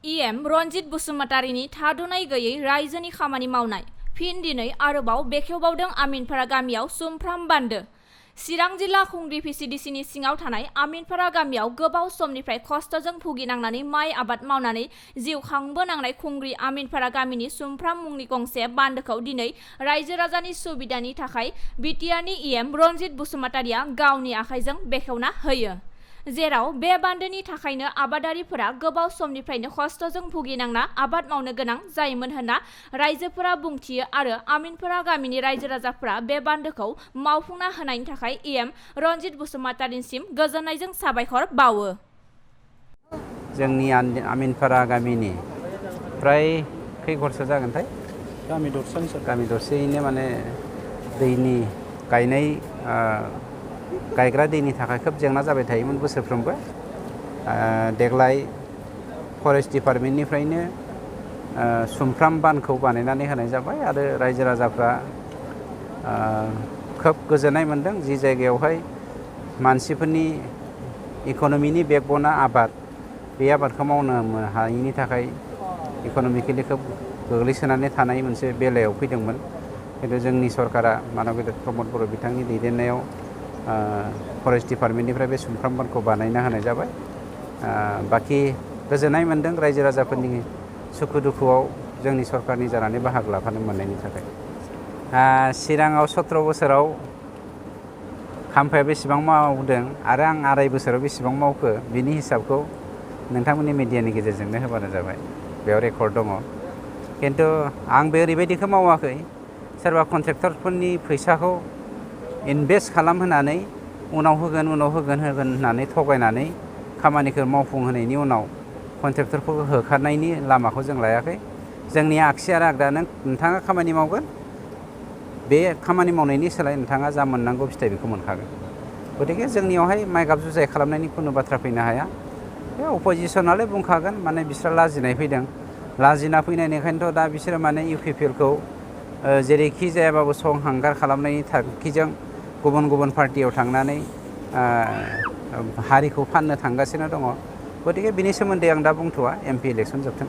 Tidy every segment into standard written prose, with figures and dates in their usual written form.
EM Ranjit बसुमतारीनि थाद'नाय गैयै रायजोनि खामानि मावनाय फिन दिनै आरोबाव बेखेवबावदों आमिनपारा गामियाव सुमफ्राम बान्दो। चिरां जिल्ला खुंग्रि भिसिडिसिनि सिङाव थानाय आमिनपारा गामियाव गोबाव समनिफ्राय खस्थ'जों भुगिनांनानै माइ आबाद मावनानै जिउ खांबोनांनाय खुंग्रि आमिनपारा गामिनि सुमफ्राम मुंनि गंसे बान्दोखौ दिनै रायजो राजानि सुबिदानि थाखाय बिटिआरनि इएम रनजित बसुमतारीया गावनि आखाइजों बेखेवना होयो। जेराव बे बान्दोनि थाखायनो आबादारिफोरा गोबाव समनिफ्रायनो खस्थ'जों भुगिनांना आबाद मावनो गोनां जायोमोन होनना रायजोफोरा बुंथियो आरो आमिनपारा गामिनि रायजो राजाफोरा बे बान्दोखौ मावफुंना होनायनि थाखाय इएम रनजित बसुमतारीसिम गोजोननायजों साबायखर बावो। जोंनि आमिनपारा गामिनि फ्राय खै घरसो जागोनथाय गामि दरसेयैनो माने दैनि गायग्रा दैनि थाखाय खोब जेंना जाबाय थायोमोन बोसोरफ्रोमबो। देग्लाय फरेस्ट डिपार्टमेन्टनिफ्रायनो सुमफ्राम बान्दखौ बानायनानै होनाय जाबाय आरो रायजो राजाफ्रा खोब गोजोननाय मोनदों। जि जायगायावहाय मानसिफोरनि इक'नमिनि बेकबना आबाद, बे आबादखौ मावनो हायैनि थाखाय इक'नमिकेलि खोब गोग्लैसोनानै थानाय मोनसे बेलायाव फैदोंमोन। खिन्थु जोंनि सरकारा मानब गेदेर प्रमद बर' बिथांनि दैदेननायाव फरेस्ट डिपार्टमेन्टनिफ्राय बे सुमफ्राम बान्दखौ बानायना होनाय जाबाय। बाखि गोजोननाय मोनदों रायजो राजाफोरनि सुखु दुखुआव जोंनि सरकारनि जानानै बाहागो लाफानो मोननायनि थाखाय। चिराङाव 17 बोसोराव खाम्फाया बेसेबां मावदों आरो आं 2.5 बोसोराव बेसेबां मावखो बिनि हिसाबखौ नोंथांमोननि मिडियानि गेजेरजोंनो होबानो जाबाय। बेयाव रेकर्ड दङ। खिन्थु आंबो ओरैबायदिखौ मावाखै सोरबा कन्ट्रेक्टरफोरनि फैसाखौ इनभेस्ट खालामहोनानै उनाव होगोन होननानै थगायनानै खामानिखौ मावफुंहोनायनि उनाव कन्ट्रेक्टरफोरखौ होखारनायनि लामाखौ जों लायाखै। जोंनि आगसि आरो आगदा नोंथाङा खामानि मावगोन, बे खामानि मावनायनि सोलाय नोंथाङा जा मोननांगौ फिथाइ बेखौ मोनखागोन। गतिके जोंनियावहाय माइगाब जुजाय खालामनायनि खुनु बाथ्रा फैनो हाया। बे अपोजिसनालाय बुंखागोन, माने बिस्रा लाजिनाय फैदों। लाजिना फैनायनिखायनोथ' दा बिसोरो माने इउपिपिएलखौ जेरैखि जायाबाबो संहांगार खालामनायनि थांखिजों गुबुन गुबुन पार्टियाव थांनानै हारिखौ फाननो थांगासिनो दङ। गतिके बिनि सोमोन्दै आं दा बुंथ'वा, एमपि इलेक्सन जोबथों।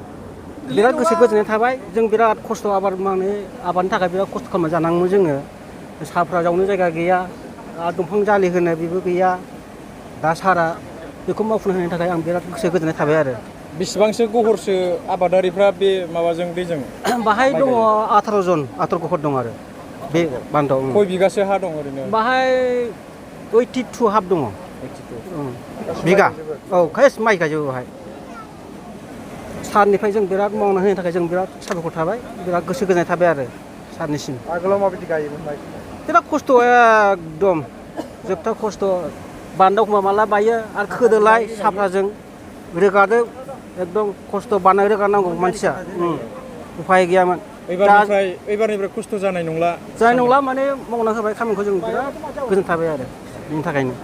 बिराद गोसो गोजोननाय थाबाय। जों बिराद खस्थ' आबादनि थाखाय बिराद खस्थ' खालामना जानांगौमोन जोङो। साफ्रा जावनो जायगा गैया, दंफां जालि होनो बेबो गैया। दा सारा बेखौ मावफुंनो होनायनि थाखाय आं बिराद गोसो गोजोननाय थाबाय आरो। बेसेबांसो गहरसो आबादारिफ्रा बे माबाजों दैजों? बाहाय दङ 18 जन, 18 गहर दं आरो बे बान्दोआव। खय बिगासो हा दं ओरैनो? बाहाय 82 हाब दङ। 82 बिगा। औ, खायस माइ गायजोबो बाहाय। सारनिफ्राय जों बिराद मावना होनायनि थाखाय जों बिराद साबायखर थाबाय, बिराद गोसो गोजोननाय थाबाय आरो सारनिसिम। आगोलाव माबायदि गायोमोन माइखौ? बिराद खस्थ' एकदम जोबथा खस्थ'। बान्दोआव माला बायो आरो खोदोलाय साफ्राजों रोगादो, एकदम खस्थ' बानाय रोगानांगौ मानसिया। उफाय गैयामोन। एबारनिफ्राय खस्थ' जानाय नंला माने मावना होबाय खामानिखौ, जों बिराद गोजोन थाबाय आरो बिनि थाखायनो।